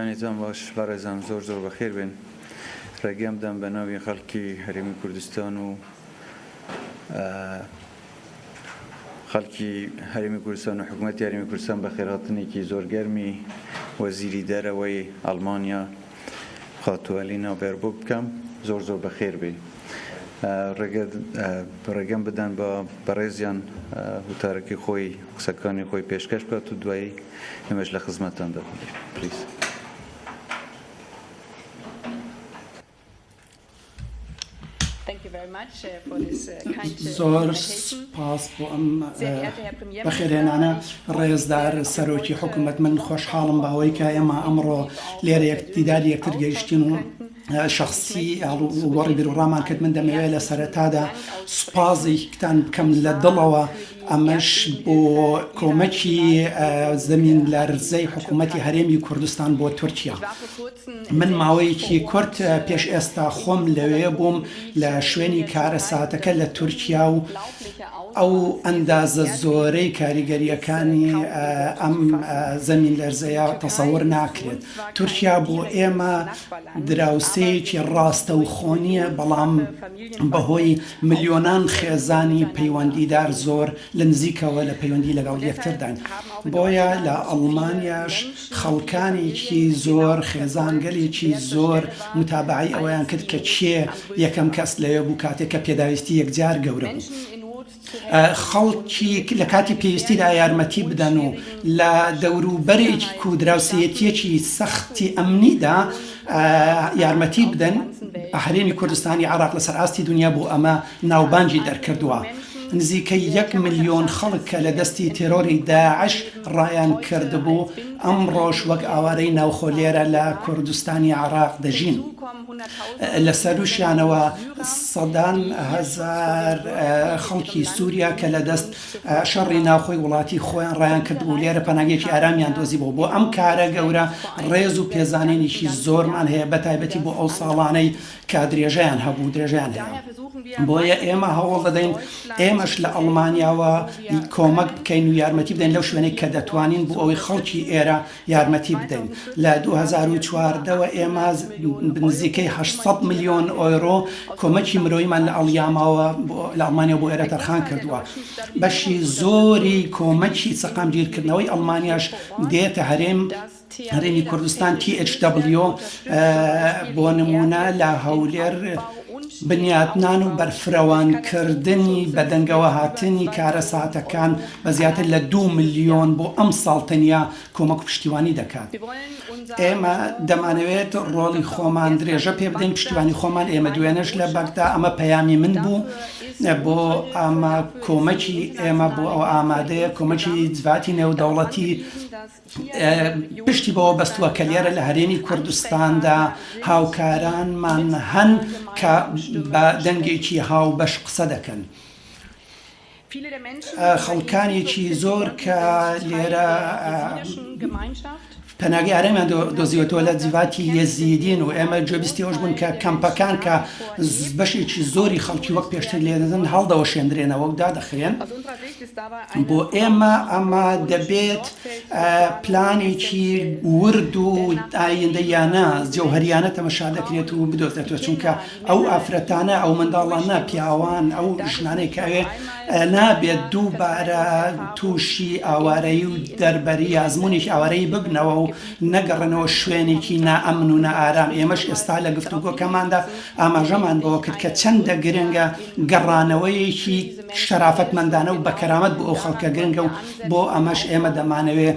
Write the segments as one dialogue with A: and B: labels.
A: بەیانیتان باش بەڕێزان زۆر زۆر بەخێر بێن ڕێگەم بدەن بە ناوی خەڵکی هەرێمی کوردستان و خەڵکی هەرێمی کوردستان و حکوومەتی هەرێمی کوردستان بەخێرهاتنێکی زۆر گەرمی وەزیری دەرەوەی ئەڵمانیا خاتوو ئەلینا بێربۆک بکەم زۆر زۆر بەخێر بێی ڕێگەم بدەن بە بەڕێزیان وتارەکەی خۆی قسەکانی خۆی پێشکەش بکات و دوایی ئێمەش لە خزمەتتان دەبین please.
B: زۆر سوپاس بۆ ئەم بەخێرهێنانە ڕێزدار سەرۆکی حکوومەت من خۆشحاڵم بەوەی کە ئێمە ئەمڕۆ لێرە یەک دیداری یەکتر گەیشتین و شخصی ئاڵوگۆڕی بیروڕامان کرد من دەمەوێت لە سەرەتادا سوپازێکتان بکەم لە دڵەوە ئەمەش بۆ کۆمەکی زەمین لەرزەی حکوومەتی هەرێمی کوردستان بۆ تورکیا. من ماوەیەکی کورت پێش ئێستا خۆم لەوێ بووم لە شوێنی کارەساتەکە لە تورکیا و ئەو ئەندازە زۆرەی کاریگەرییەکانی ئەم زەمین لەرزەیە تەسەور ناکرێت. تورکیا بۆ ئێمە دراوسێیەکی ڕاستەوخۆ نییە، بەڵام بەهۆی ملیۆنان خێزانی پەیوەندیدار زۆر لە نزیکەوە لە پەیوەندی لەگەڵ یەکترداین. بۆیە لە ئەڵمانیاش خەڵکانێکی زۆر، خێزانگەلێکی زۆر موتابەعەی ئەوەیان کرد کە کێ یەکەم کەس لەوێ بوو کاتێک کە پێداویستی یەکجار گەورە بوو. خەڵکی لە کاتی پێویستیدا یارمەتی بدەن و لە دەوروبەرێک و دراوسێیەتییەکی سەختی ئەمنیدا یارمەتی بدەن، هەرێمی کوردستانی عێراق لەسەر ئاستی دونیا بۆ ئەمە ناوبانگی دەرکردووە. نزیکەی یەک ملیۆن خەڵک کە لە دەستی تێرۆری داعش ڕایان کردبوو، ئەمڕۆش وەک ئاوارەی ناوخۆ لێرە لە کوردستانی عێراق دەژین. لە سەرووشیانەوە سەدان هەزار خەڵکی سووریا کە لە دەست شەڕی ناوخۆی وڵاتی خۆیان ڕایان کردبوو، لێرە پەناگەیەکی ئارامیان دۆزیبووە. بۆ ئەم کارە گەورە ڕێز و پێزانینێکی زۆرمان هەیە، بەتایبەتی بۆ ئەو ساڵانەی کە درێژەیان هەبوو درێژەیان هەیە. بۆیە ئێمە هەوڵ دەدەین ئێمەش لە ئەڵمانیاوە کۆمەک بکەین و یارمەتی بدەین لەو شوێنەی کە دەتوانین بۆ ئەوەی خەڵکی ئێرە یارمەتی بدەین. لە 2014 وە ئێمە نزیکەی 800 ملیۆن ئۆیرۆ کۆمەکی مرۆییمان لە ئەڵیاماوە لە ئەڵمانیا بۆ ئێرە تەرخان کردووە. بەشی زۆری کۆمەکی سەقامگیرکردنەوەی ئەڵمانیاش دێتە هەرێم. هەرێمی کوردستان THW بۆ نموونە لە هەولێر بنیاتنان و بەرفرەوانکردنی بەدەنگەوەهاتنی کارەساتەکان بە زیاتر لە دوو ملیۆن بۆ ئەمساڵ تەنیا کۆمەک و پشتیوانی دەکات. ئێمە دەمانەوێت ڕۆڵی خۆمان درێژە پێ بدەین، پشتیوانی خۆمان ئێمە دوێنێش لە بەغدا ئەمە پەیامی من بوو بۆ ئەمە کۆمەکی ئێمە بۆ ئەوە ئامادەیە کۆمەکی جڤاتی نێودەوڵەتی پشتی بەوە بەستووە کە لێرە لە هەرێمی کوردستاندا هاوکارانمان هەن کە بە دەنگێکی هاوبەش قسە دەکەن. خەڵکانێکی زۆر کە لێرە پەناگەی ئارامیان دۆزیوەتەوە لە جڤاتی یەزیدین و ئێمە گوێبیستی ئەوەش بوون کە کەمپەکان کە بەشێکی زۆری خەڵکی وەک پێشتر لێدەدەن هەڵدەوەشێندرێنەوە و دادەخرێن. بۆ ئێمە ئەمە دەبێت پلانێکی ورد و ئایندەیانە جەوهەریانە تەمەشا دەکرێت و بدۆزێتەوە چونکە ئەو ئافرەتانە ئەو منداڵانە پیاوان ئەو ژنانەی کە ئەوێ نابێت دووبارە تووشی ئاوارەیی و دەربەری ئەزموونێکی ئاوارەیی ببنەوە و نەگەڕێنەوە شوێنێکی نائەمن و نائارام ئێمەش ئێستا لە گفتوگۆکەماندا ئاماژەمان بەوە کرد کە چەندە گرنگە گەڕانەوەیەکی شەرافەتمەندانە و بە کەرامەت بۆ ئەو خەڵکە گرنگە و بۆ ئەمەش ئێمە دەمانەوێ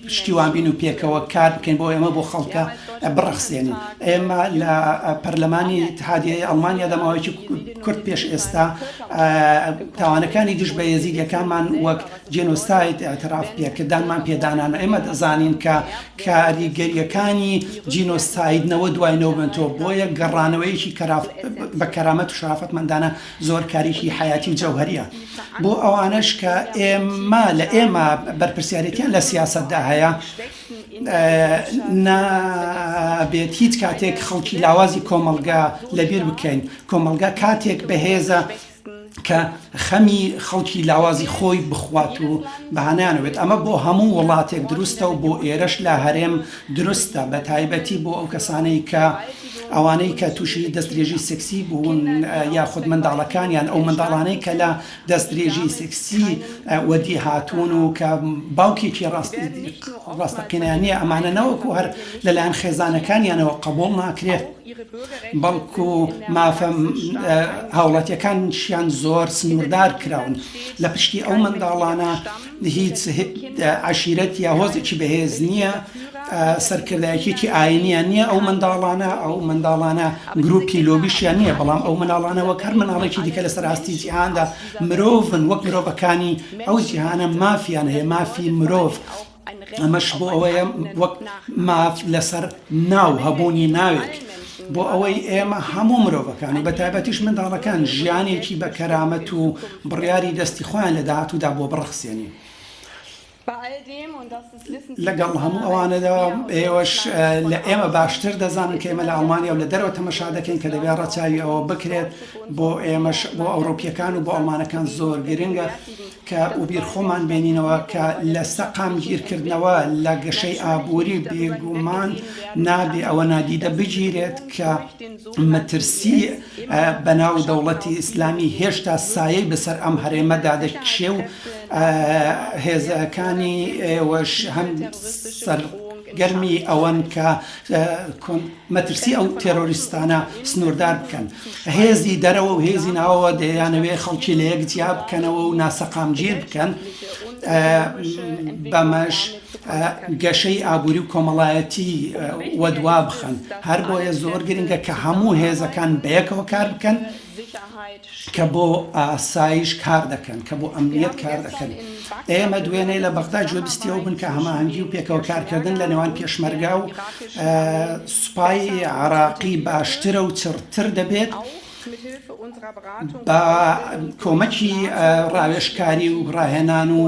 B: پشتیوان بین و پێکەوە کار بکەین بۆ ئێمە بۆ خەڵکە بڕەخسێنین. ئێمە لە پەرلەمانی ئیتحادیەی ئەڵمانیادا ماوەیەکی کورت پێش ئێستا تاوانەکانی دژ بە یەزیدیەکانمان وەک جێنۆساید ئیعتراف پێکردانمان پێدانان. ئێمە دەزانین کە کاریگەریەکانی جینۆساید نەوە دوای نەوە بنتەوە، بۆیە گەڕانەوەیەکی بە کەرامەت و شەرافەتمەندانە زۆر کارێکی حەیاتی و جەوهەریە بۆ ئەوانەش کە ئێمە لە ئێمە بەرپرسیارێتیان لە سیاسەتدا هەیە نابێت هیچ کاتێک خەڵکی لاوازی کۆمەڵگا لەبیر بکەین کۆمەڵگا کاتێک بەهێزە کە. خەمی خەڵکی لاوازی خۆی بخوات و بەهانایانەوە بێت. ئەمە بۆ هەموو وڵاتێک دروستە و بۆ ئێرەش لە هەرێم دروستە، بە تایبەتی بۆ ئەو کەسانەی کە ئەوانەی کە تووشی دەستدرێژی سێکسی بوون یاخود منداڵەکانیان، ئەو منداڵانەی کە لە دەستدرێژی سێکسی وەدی هاتوون و کە باوکێکی ڕاستەقینەیان نییە، ئەمانە نەوەکو هەر لەلایەن خێزانەکانیانەوە قبوڵ ناکرێت، بەڵکو مافە هاوڵاتیەکانیشیان زۆر سنووردار کراون. لە پشتی ئەو منداڵانە هیچ عەشیرەت یا هۆزێکی بەهێز نییە، سەرکردایەتیەکی ئاینیان نییە ئەو منداڵانە، ئەو منداڵانە گروپی لۆبیشیان نییە، بەڵام ئەو منداڵانە وەک هەر منداڵێکی دیکە لەسەر ئاستی جیهاندا مرۆڤن، وەک مرۆڤەکانی ئەو جیهانە مافیان هەیە، مافی مرۆڤ، ئەمەش بۆ ئەوەیە وەک ماف لەسەر ناو، هەبوونی ناوێک، بۆ ئەوەی ئێمە هەموو مرۆڤەکان و بەتایبەتیش منداڵەکان ژیانێکی بە کەرامەت و بڕیاری دەستی خۆیان لە داهاتوودا بۆ بڕەخسێنین. لەگەڵ هەموو ئەوانەدا ئێوەش لە ئێمە باشتر دەزانن کە ئێمە لە ئەڵمانیا و لە دەرەوە تەمەشا دەکەین کە دەبێت ڕەچاوی ئەوە بکرێت بۆ ئێمەش بۆ ئەوڕۆپیەکان و بۆ ئەڵمانەکان زۆر گرنگە کە وبیر خۆمان بێنینەوە کە لە سەقامگیرکردنەوە لە گەشەی ئابووری بێگومان نابێ ئەوە نادیدە بگیرێت کە مەترسی بەناو دەوڵەتی ئیسلامی هێشتا سایەی بەسەر ئەم هەرێمەدا دەکشێ و هێزەکانی ئێوەش هەم سەرگەرمی ئەوەن کە مەترسی ئەو تێرۆریستانە سنووردار بکەن. هێزی دەرەوە و هێزی ناوەوە دەیانەوێ خەڵکی لە یەک جیا بکەنەوە و ناسەقامگیر بکەن، بەمەش گەشەی ئابووری و کۆمەڵایەتی وەدوا بخەن. هەربۆیە زۆر گرنگە کە هەموو هێزەکان بەیەکەوە کار بکەن کە بۆ ئاسایش کار دەکەن، کە بۆ ئەمنیەت کار دەکەن. ئێمە دوێنێ لە بەغدا گوێبستی ئەو بوون کە هەماهەنگی و پێکەوە کارکردن لە نێوان پێشمەرگە و سوپای عێراقی باشترە و چڕتر دەبێت. بە کۆمەکی ڕاوێژکاری و ڕاهێنان و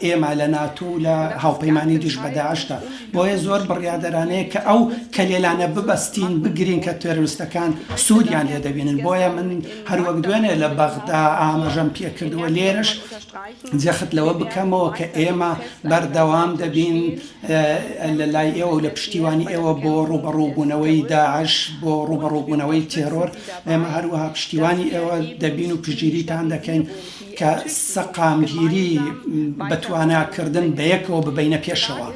B: ئێمە لە ناتۆ و لە هاوپەیمانی دژ بە داعشدا. بۆیە زۆر بڕیاردەرانەیە کە ئەو کەلێلانە ببەستین، بگرین کە تێرۆریستەکان سوودیان لێ دەبینن. بۆیە من هەروەک دوێنێ لە بەغدا ئاماژەم پێکردووە، لێرەش جەخت لەوە بکەمەوە کە ئێمە بەردەوام دەبین لە لای ئێوە و لە پشتیوانی ئێوە بۆ ڕووبەڕووبوونەوەی داعش، بۆ ڕووبەڕووبوونەوەی تێرۆر. ئێمە هەروەها پشتیوانی ئێوە دەبین و پشتگیریتان دەکەین کە سەقامگیری بەتواناکردن بەیەکەوە ببەینە پێشەوە.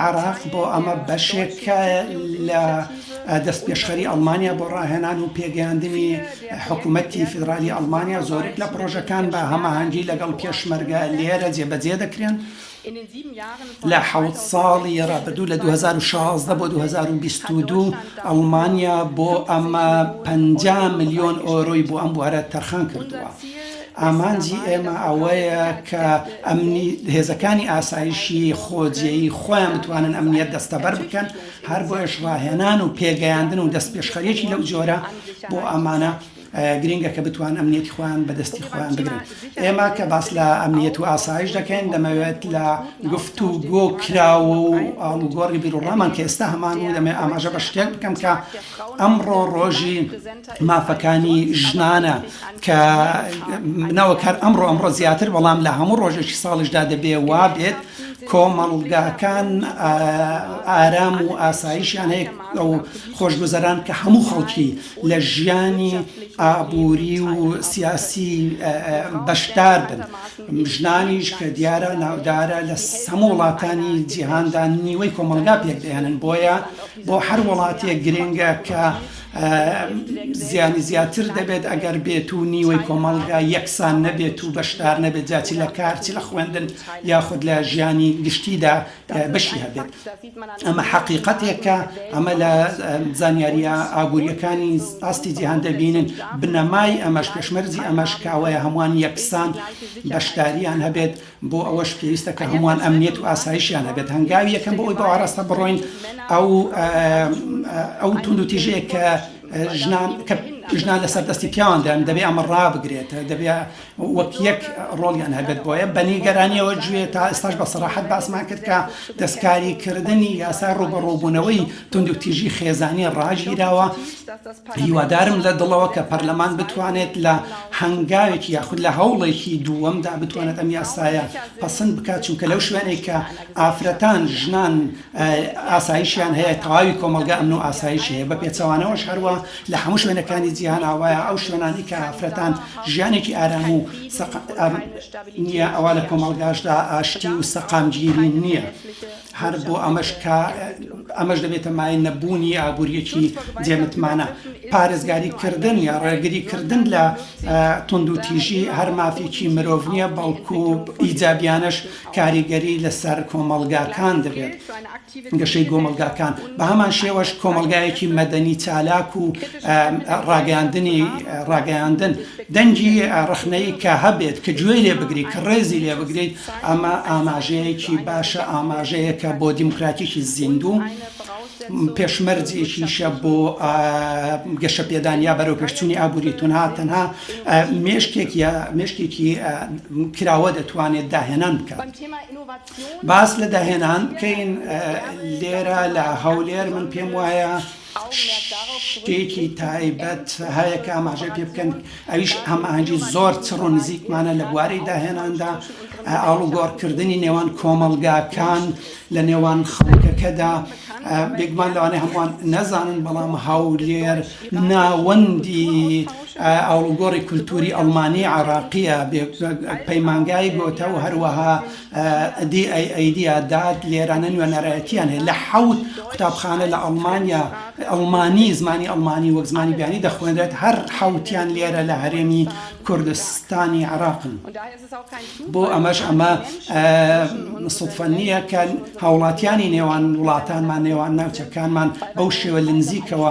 B: عێراق بۆ ئەمە بەشێکە لە دەستپێشخەری ئەڵمانیا بۆ ڕاهێنان و پێگەیاندنی حکوومەتی فیدرالی ئەڵمانیا. زۆرێک لە پڕۆژەکان بە هەماهەنگی لەگەڵ پێشمەرگە لێرە جێبەجێ دەکرێن. لە حەوت ساڵی ڕابردوو لە 2016 بۆ 2022 ئەڵمانیا بۆ ئەمە 50 ملیۆن ئۆرۆی بۆ ئەم بوارە تەرخان کردووە. ئامانجی ئێمە ئەوەیە کە ئەمنی هێزەکانی ئاسایشی خۆجێیی خۆیان بتوانن ئەمنیەت دەستەبەر بکەن، هەر بۆیەش ڕاهێنان و پێگەیاندن و دەستپێشخەریی لەو جۆرە بۆ ئەمانە گرینگە کە بتوان ئەمنیەتی خۆیان بە دەستی خۆیان بگرن. ئێمە کە باس لە ئەمنیەت و ئاسایش دەکەین، دەمەوێت لە گفتوگۆ کراوە و ئاڵوگۆڕی بیروڕامان کە ئێستا هەمان بوو، دەمەوێت ئاماژە بە شتێک بکەم کە ئەمڕۆ ڕۆژی مافەکانی ژنانە کە نەوەک هەر ئەمڕۆ ئەمڕۆ زیاتر بەڵام لە هەموو ڕۆژێکی ساڵیشدا دەبێ وا بێت کۆمەڵگاکان ئارام و ئاسایشیان هەیە و خۆشگوزەران کە هەموو خەڵکی لە ژیانی ئابووری و سیاسی بەشدار بن. ژنانیش کە دیارە ناودارە لە هەموو وڵاتانی جیهاندا نیوەی کۆمەڵگا پێکدەهێنن، بۆیە بۆ هەر وڵاتێک گرنگە کە زیانی زیاتر دەبێت ئەگەر بێت و نیوەی کۆمەڵگا یەکسان نەبێت و بەشدار نەبێت جا چ لە کار چ لە خوێندن یاخود لە ژیانی گشتیدا بەشی هەبێت. ئەمە حەقیقەتێکە، ئەمە لە زانیارییە ئابوورییەکانی ئاستی جیهان دەبینن، بنەمای ئەمەش، پێشمەرجی ئەمەش کە ئەوەیە هەمووان یەکسان بەشدارییان هەبێت، بۆ ئەوەش پێویستە کە هەمووان ئەمنیەت و ئاسایشیان هەبێت. هەنگاوی یەکەم بۆ ئەوەی بەو ئاراستە بڕۆین، ئەو ئەو توندوتیژەیە کە ژنان کە. ژنان لەسەر دەستی پیاواندان، دەبێ ئەمە ڕابگرێت، دەبێ وەک یەک ڕۆڵیان هەبێت، بۆیە بە نیگەرانیەوە گوێ تا ئێستاش بە سەراحەت باسمان کرد کە دەستکاری کردنی یاسای ڕووبەڕووبوونەوەی توندوتیژی خێزانی ڕاگیراوە، هیوادارم لە دڵەوە کە پەرلەمان بتوانێت لە هەنگاوێکی یاخود لە هەوڵێکی دووەمدا بتوانێت ئەم یاسایە پەسند بکات، چونکە لەو شوێنەی کە ئافرەتان، ژنان ئاسایشیان هەیە، تەواوی کۆمەڵگا ئەمن و ئاسایشی هەیە، بە پێچەوانەوەش هەروا لە هەموو شوێنەکانی جیهان ئاوایە، ئەو شوێنانەی کە ئافرەتان ژیانێکی ئارام و نییە، ئەوا لە کۆمەڵگاشدا ئاشتی و سەقامگیری نییە. هەر بۆ ئەمەش کە ئەمەش دەبێتە مایەی نەبوونی ئابوورییەکی جێ متمانە. پارێزگاری کردن یا ڕێگری کردن لە توندوتیژی هەر مافێکی مرۆڤ نییە، بەڵکو ئیجابیانەش کاریگەری لەسەر کۆمەڵگاکان دەبێت. گەشەی گۆمەڵگاکان بە هەمان شێوەش کۆمەڵگایەکی مەدەنی چالاک و ڕاگەیاندنی ڕاگەیاندن دەنگی ڕەخنەیی کە هەبێت کە گوێی لێ بگریت کە ڕێزی لێ بگریت ئەمە ئاماژەیەکی باشە ئاماژەیەکە بۆ دیموکراتیکی زیندوو پێشمەرجێکیشە بۆ گەشەپێدان یا بەرەوپێشچوونی ئابووری تەنها تەنها مێشکێک یا مێشکێکی کراوە دەتوانێت داهێنان بکات. باس لە داهێنان بکەین لێرە لە هەولێر من پێم وایە شتێکی تایبەت هەیە کە ئاماژەی پێ بکەن ئەویش هەماهەنگی زۆر چڕ و نزیکمانە لە بواری داهێناندا ئاڵوگۆڕکردنی نێوان کۆمەڵگاکان لە نێوان خەڵکەکەدا بێگومان لەوانەیە هەمووان نەزانن بەڵام هەولێر ناوەندی ئاڵوگۆڕی کولتووری ئەڵمانی عێراقیە پەیمانگای گۆتە و هەروەها دی ئەی ئەیدیا داد لێرانە نوێنەرایەتیان هەیە لە حەوت قوتابخانە لە ئەڵمانیا ئەڵمانی زمانی ئەڵمانی وەک زمانی بیانی دەخوێنرێت هەر حەوتیان لێرە لە هەرێمی کوردستانی عێراقن. بۆ ئەمەش ئەمە سوتفە نییە کە هاوڵاتیانی نێوان وڵاتانمان نێوان ناوچەکانمان بەو شێوە لە نزیکەوە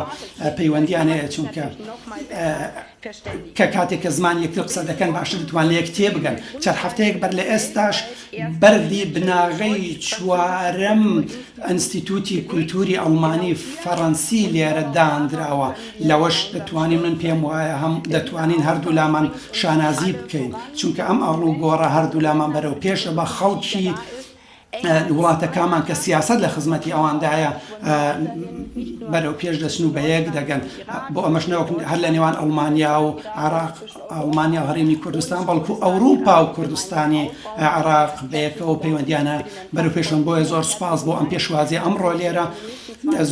B: پەیوەندیان هەیە چونکە کە کاتێک کە زمان یەکتر قسە دەکەن باشتر دەتوان لە یەک تێبگەن چەند هەفتەیەک بەر لە ئێستاش بەردی بناغەی چوارەم ئەنستیتوتی کولتووری ئەڵمانی فەڕەنسی لێرە داندراوە، لەوەش دەتوانین من پێم وایە هەم دەتوانین هەردوولامان شانازی بکەین، چونکە ئەم ئاڵوگۆڕە هەردوولامان بەرەو پێش دەبا، خەڵکی وڵاتەکانمان کە سیاسەت لە خزمەتی ئەواندایە بەرەو پێش دەچن و بەیەک دەگەن، بۆ ئەمەش نەوەک هەر لە نێوان ئەڵمانیا و عێراق، ئەڵمانیا و هەرێمی کوردستان، بەڵکو ئەوروپا و کوردستانی عێراق بەیەکەوە پەیوەندیانە بەرەوپێشن بۆیە زۆر سوپاس بۆ ئەم پێشوازی ئەمڕۆ لێرە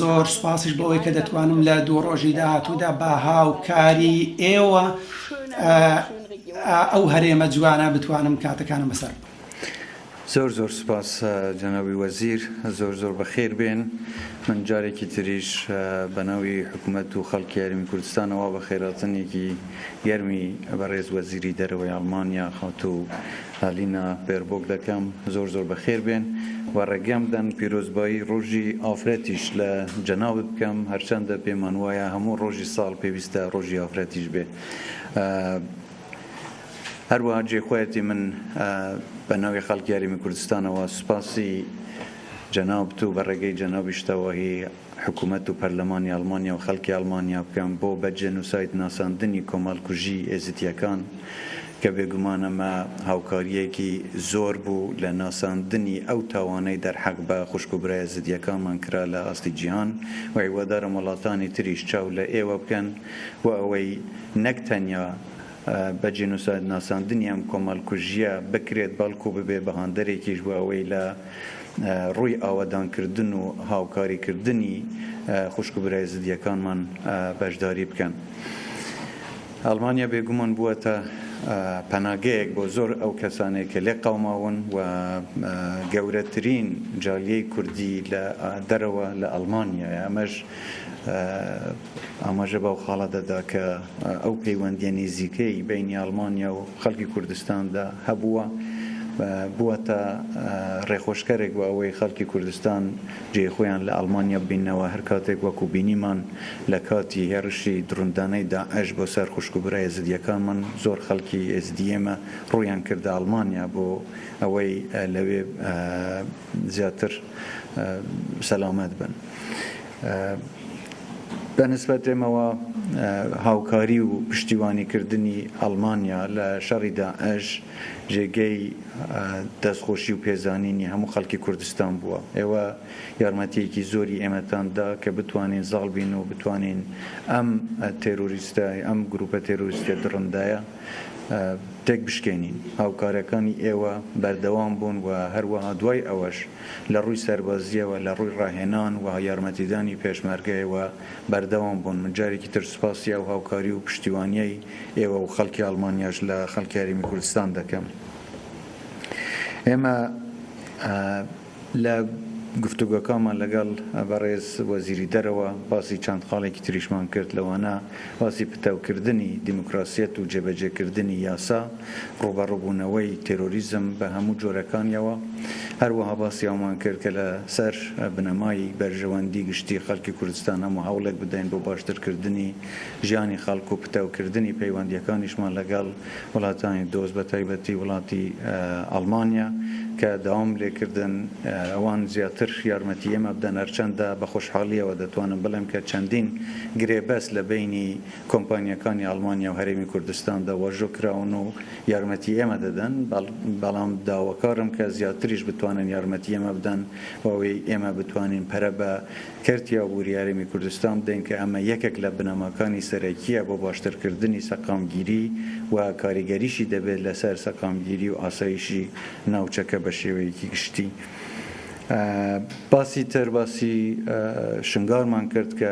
B: زۆر سوپاسیش بۆ ئەوەی کە دەتوانم لە دوو ڕۆژی داهاتوودا بە هاوکاری ئێوە ئەو هەرێمە جوانە بتوانم کاتەکانم بەسەر ببەم.
A: زۆر زۆر سوپاس جەنابی وەزیر زۆر زۆر بەخێر بێن من جارێکی تریش بەناوی حکومەت و خەڵکی هەرێمی کوردستانەوە بەخێراتنێکی گەرمی بەڕێز وەزیری دەرەوەی ئەڵمانیا خاتوو ئالینا بێربۆک دەکەم زۆر زۆر بەخێر بێن و ڕێگەم بدەن پیرۆزبایی ڕۆژی ئافرەتیش لە جەنابت بکەم هەرچەندە پێمان وایە هەموو ڕۆژی ساڵ پێویستە ڕۆژی ئافرەتیش بێ هەروەها جێ خۆیەتی من بە ناوی خەڵکی هەرێمی کوردستانەوە سوپاسی جەنابت و بە ڕێگەی جەنابیشتەوە هی حکومەت و پەرلەمانی ئەڵمانیا و خەڵکی ئەڵمانیا بکەم بۆ بە جێنوساید ناساندنی کۆمەڵکوژی ئێزیدییەکان کە بێگومان ئەمە هاوکارییەکی زۆر بوو لە ناساندنی ئەو تاوانەی دەرحەق بە خوشک و برا ئێزیدییەکانمان کرا لە ئاستی جیهان و هیوادارم وڵاتانی تریش چاو لە ئێوە بکەن بۆ ئەوەی نەک تەنیا بە جینۆساید ناساندنی ئەم کۆمەڵکوژییە بکرێت، بەڵکو ببێ بە هاندەرێکیش بۆ ئەوەی لە ڕووی ئاوەدانکردن و هاوکاریکردنی خوشک و برا ئێزدییەکانمان بەشداری بکەن. ئەڵمانیا بێگومان بووەتە پەناگەیەک بۆ زۆر ئەو کەسانەی کە لێ قەوماون و گەورەترین جالیەی کوردی لە دەرەوە لە ئەڵمانیایە، ئەمەش ئاماژە بەو خاڵە دەدا کە ئەو پەیوەندییە نیزیکەی بەینی ئەڵمانیا و خەڵکی کوردستاندا هەبووە، بووەتە ڕێخۆشکەرێک بۆ ئەوەی خەڵکی کوردستان جێی خۆیان لە ئەڵمانیا ببیننەوە، هەر کاتێک وەکوو بینیمان لە کاتی هێڕشی دڕندانەی داعش بۆ سەر خوشک و برا ئێزدییەکانمان زۆر خەڵکی ئێزدی ئێمە ڕوویان کردە ئەڵمانیا بۆ ئەوەی لەوێ زیاتر سەلامەت بن. بە نسبەت ئێمەوە هاوکاری و پشتیوانیکردنی ئەڵمانیا لە شەڕی داعش جێگەی دەستخۆشی و پێزانینی هەموو خەڵکی کوردستان بووە. ئێوە یارمەتییەکی زۆری ئێمەتان دا کە بتوانین زاڵ بین و بتوانین ئەم تێرۆریستە، ئەم گرووپە تێرۆریستییە دڕندایە تێک بشکێنین. هاوکارەکانی ئێوە بەردەوام بوون و هەروەها دوای ئەوەش لە ڕووی سەربازییەوە، لە ڕووی ڕاهێنان و یارمەتیدانی پێشمەرگەیەوە بەردەوام بوون. من جارێکی تر سوپاسی ئەو هاوکاری و پشتیوانییەی ئێوە و خەڵکی ئەڵمانیاش لە خەڵکی هەرێمی کوردستان دەکەم. ئێمە لە گفتوگۆکانمان لەگەڵ بەڕێز وەزیری دەرەوە باسی چەند خاڵێکی تریشمان کرد، لەوانە باسی پتەوکردنی دیموکراسیەت و جێبەجێکردنی یاسا، ڕووبەڕووبوونەوەی تێرۆریزم بە هەموو جۆرەکانیەوە، هەروەها باسی ئەوەمان کرد کە لە سەر بنەمای بەرژەوەندی گشتی خەڵکی کوردستان هەموو هەوڵێک بدەین بۆ باشترکردنی ژیانی خەڵک و پتەوکردنی پەیوەندییەکانیشمان لەگەڵ وڵاتانی دۆست بە تایبەتی وڵاتی ئەڵمانیا کە داوام لێکردن ئەوان زیاتر یارمەتی ئێمە بدەن هەرچەندە بە خۆشحاڵیەوە دەتوانم بڵێم کە چەندین گرێبەست لە بەینی کۆمپانیاکانی ئەڵمانیا و هەرێمی کوردستاندا واژۆ کراون و یارمەتی ئێمە دەدەن بەڵام داواکارم کە زیاتریش بتوانن یارمەتی ئێمە بدەن بۆ ئەوەی ئێمە بتوانین پەرە بە کەرتی ئابووری هەرێمی کوردستان بدەین کە ئەمە یەکێک لە بنەماکانی سەرەکییە بۆ باشترکردنی سەقامگیری و کاریگەریشی دەبێت لەسەر سەقامگیری و ئاسایشی ناوچەکە بە شێوەیەکی گشتی. باسی تر باسی شنگارمان کرد کە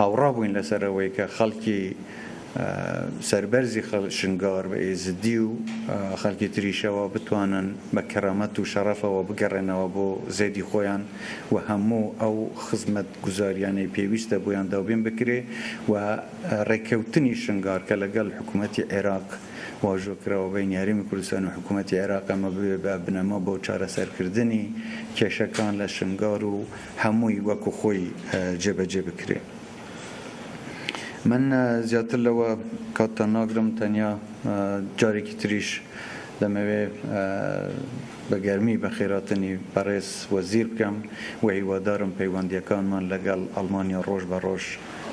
A: هاوڕا بووین لەسەر ئەوەی کە خەڵکی سەربەرزی شنگار بە ئێزدی و خەڵکی تریشەوە بتوانن بە کەرامەت و شەڕەفەوە بگەڕێنەوە بۆ زێدی خۆیان و هەموو ئەو خزمەتگوزاریانەی پێویستە بۆیان دابین بکرێ و ڕێککەوتنی شنگار کە لەگەڵ حکوومەتی عێراق واژۆ کراوە بەینی هەرێمی کوردستان و حکوومەتی عێراق ئەمە ببێ بە بنەما بۆ چارەسەرکردنی کێشەکان لە شنگار و هەمووی وەکو خۆی جێبەجێ بکرێ. من زیاتر لەوە کاتتان ناگرم تەنیا جارێکی تریش دەمەوێ بە گەرمی بەخێراتنی بەڕێز وەزیر بکەم و هیوادارم پەیوەندییەکانمان لەگەڵ ئەڵمانیا ڕۆژ بە ڕۆژ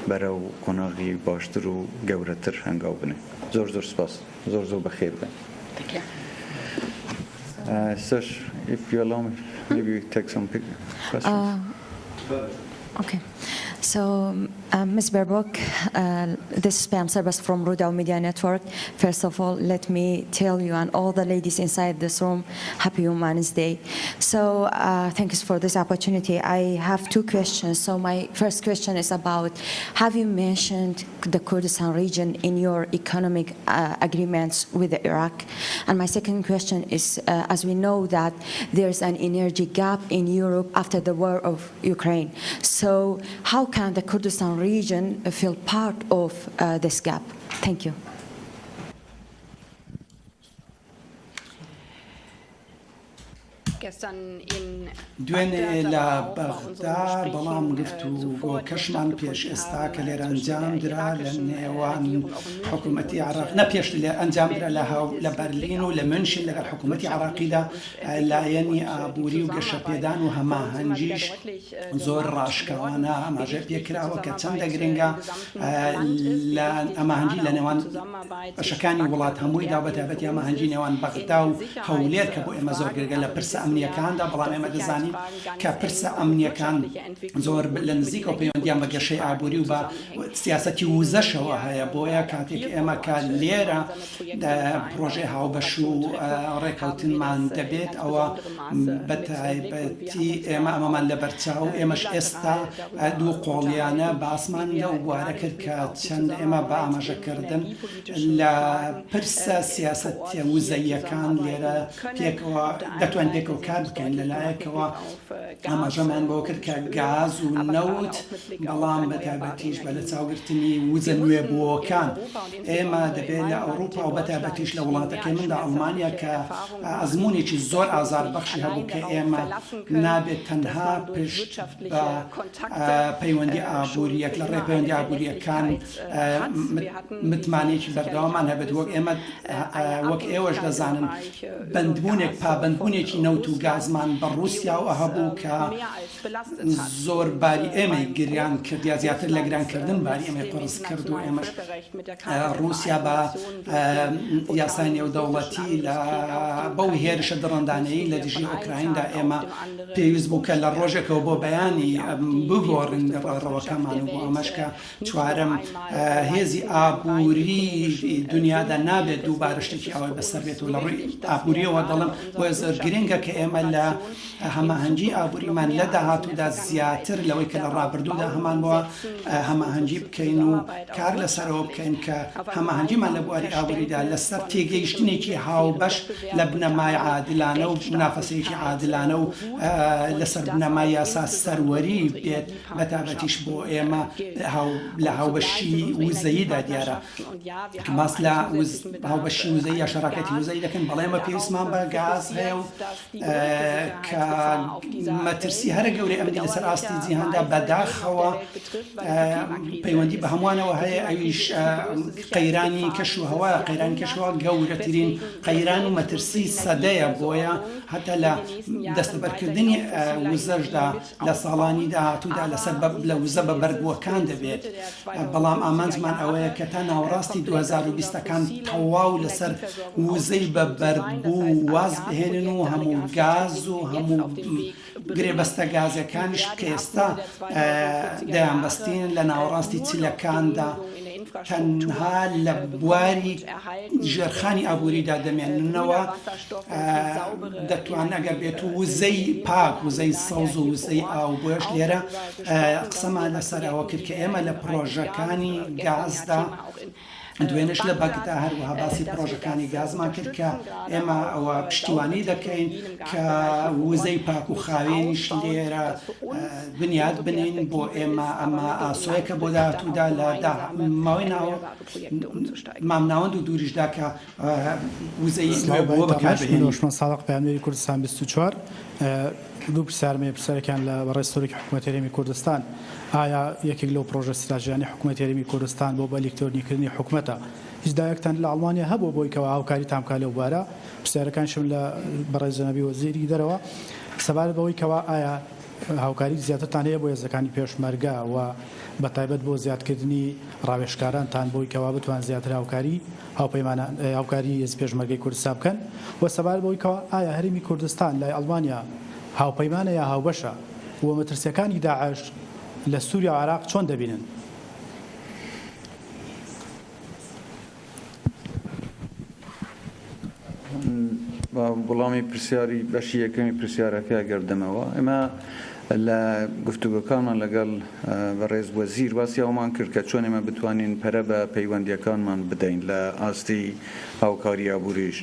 A: بەرەو قۆناغی باشتر و گەورەتر هەنگاو بنێ. زۆر زۆر سپاس. زۆر زۆر بەخێر بێن. ئێستاش if you allow me maybe we take some questions.
C: Okay. So, Ms. Baerbock, this is Pam Serbest from Rudaw Media Network. First of all, let me tell you and all the ladies inside this room, Happy Women's Day. So, thanks for this opportunity. I have two questions. So my first question is about, have you mentioned the Kurdistan region in your economic agreements with Iraq? And my second question is, as we know that there's an energy gap in Europe after the war of Ukraine. So how can the Kurdistan region feel part of this gap? Thank you.
B: دوێنێ لە بەغدا، بەڵام گفتوگۆکەشمان پێش ئێستا کە لێرە ئەنجام درا لە نێوان حکوومەتی عێراق، نە پێش لە ئەنجام درا لە هاو لە بەرلین و لە مونشن لەگەڵ حکوومەتی عێراقیدا لایەنی ئابووری و گەشەپێدان و هەماهەنگیش زۆر ڕاشکاوانە ئاماژەی پێکراوە کە چەندە گرنگە لە هەماهەنگی لە نێوان بەشەکانی وڵات هەموویدا و بەتایبەتی هەماهەنگی نێوان بەغدا و هەولێر کە بۆ ئێمە زۆر گرنگە لە پرسە ئەمنییەکاندا، بەڵام ئێمە دەزانین کە پرسە ئەمنییەکان زۆر لە نزیکەوە پەیوەندییان بە گەشەی ئابووری و بە سیاسەتی وزەشەوە هەیە، بۆیە کاتێک ئێمە کە لێرە پڕۆژەی هاوبەش و ڕێککەوتنمان دەبێت ئەوە بە تایبەتی ئێمە ئەمەمان لەبەرچاو ئێمەش ئێستا دوو قۆڵیانە باسمان لەو بوارە کرد کە چەند ئێمە بە ئاماژەکردن لە پرسە سیاسەتیە وزەییەکان لێرە پێکەوە دەتوانین پێکەوە کار بکەین لەلایەکەوە ئاماژەمان بەوە کرد کە گاز و نەوت بەڵام بە تایبەتیش بە لەچاوگرتنی وزە نوێبووەکان ئێمە دەبێت لە ئەوروپا و بە تایبەتیش لە وڵاتەکەی مندا ئەڵمانیا کە ئەزموونێکی زۆر ئازاربەخشی هەبوو کە ئێمە نابێت تەنها پشت بە پەیوەندی ئابوورییەک لە ڕێی پەیوەندی ئابوورییەکان متمانەیەکی بەردەوامان هەبێت وەک ئێمە وەک ئێوەش دەزانن بەندبوونێک پابەندبوونێکی نەوت و. و گازمان بە ڕووسیاوە هەبوو کە زۆر باری ئێمەی گران کرد یا زیاتر لە گرانکردن باری ئێمەی قوڕس کرد و ئێمەش ڕووسیا بە یاسای نێودەوڵەتی لە بەو هێرشە دڕندانەی لە دژی ئۆکرایندا ئێمە پێویست بوو کە لە ڕۆژێکەوە بۆ بەیانی بگۆڕین ڕەوەکەمان و بۆ ئەمەش کە چوارەم هێزی ئابووری دنیادا نابێت دووبارە شتێکی ئاوای بەسەر بێت و لە ڕووی ئابووریەوە دەڵێم بۆیە زۆر گرنگە کە ئێمە لە هەماهەنگی ئابووریمان لە داهاتوودا زیاتر لەوەی کە لە ڕابردوودا هەمان بووە هەماهەنگی بکەین و کار لەسەرەوە بکەین کە هەماهەنگیمان لە بواری ئابووریدا لەسەر تێگەیشتنێکی هاوبەش لە بنەمای عادلانە و منافەسەیەکی عادلانە و لەسەر بنەمای یاسا سەروەری بێت بەتابەتیش بۆ ئێمە لە هاوبەشی وزەییدا دیارە باس لە هاوبەشی وزەی یا شەراکەتی وزەی دەکەن بەڵێ ئێمە پێویستمان بە گاز هەیە و کە مەترسی هەرە گەورەی ئەمنی لەسەر ئاستی جیهاندا بەداخەوە پەیوەندی بە هەمووانەوە هەیە ئەویش قەیرانی کەش و هەوا قەیرانی کەشەوە گەورەترین قەیران و مەترسی سەدەیە بۆیە هەتا لە دەستەبەرکردنی وزەشدا لە ساڵانی داهاتوودا لەسەر لە وزە بە بەردبووەکان دەبێت، بەڵام ئامانجمان ئەوەیە کە تا ناوەڕاستی 2020 ەکان تەواو لەسەر وزەی بە بەردبوو واز بهێنن و هەموو گاز و هەموو گرێبەستە گازەکانیش کە ئێستا دەیانبەستین لە ناوەڕاستی چلەکاندا تەنها لە بواری ژێرخانی ئابووریدا دەمێننەوە. دەتوان ئەگەر بێت و وزەی پاک وزەی سەوز و وزەی ئاو بۆیەش لێرە قسەمان لەسەر ئەوە کرد کە ئێمە لە پڕۆژەکانی گازدا دوێنێش لە بەگدا هەروەها باسی پڕۆژەکانی گازمان کرد کە ئێمە ئەوە پشتیوانی دەکەین کە وزەی پاک و خاوێنیش لێرە بنیات بنین بۆ ئێمە ئەمە ئاسۆیەکە بۆ داهاتوودا لە ماوەی ناو مامناوەند و دووریشدا کە وزەی
D: سڵاو
B: نوێبووە
D: بای تاماش من
B: بەکاربهێنین.
D: هۆشمەند سادق پەیامنێری کوردستان 24 دوو پرسیارم هەیە پرسیارێکیان لە بەڕێز سەرۆکی حکوومەتی هەرێمی کوردستان ئایا یەکێک لەو پڕۆژە ستراتیژیانەی حکوومەتی هەرێمی کوردستان بۆ بە ئەلیکترۆنیکردنی حکومەتە هیچ داوێکتان لە ئەڵمانیا هەبووە بۆی کەوا هاوکاریتان بکات لەو بوارە پرسیارەکانیشم لە بەڕێز جەنابی وەزیری دەرەوە سەبارەت بەوەی کەوا ئایا هاوکاری زیاترتان هەیە بۆ هێزەکانی پێشمەرگە و بەتایبەت بۆ زیادکردنی ڕاوێژکارانتان بۆی کەوا بتوان زیاتر هاوکاری هاوپەیمانان هاوکاری هێزی پێشمەرگەی کوردستان بکەن و سەبارەت بەوەی کەوا ئایا هەرێمی کوردستان لای ئەڵمانیا هاوپەیمانە یا هاوبەشە و مەترسیەکانی داعش لە سوریا و عێراق چۆن دەبینن؟
A: با وڵامی پرسیاری بەشی یەکەمی پرسیارەکە گەر بدەمەوە ئێمە لە گفتوگۆکانمان لەگەڵ بەڕێز وەزیر باسی ئەومان کرد کە چۆن ئێمە بتوانین پەرە بە پەیوەندیەکانمان بدەین لە ئاستی هاوکاری ئابووریش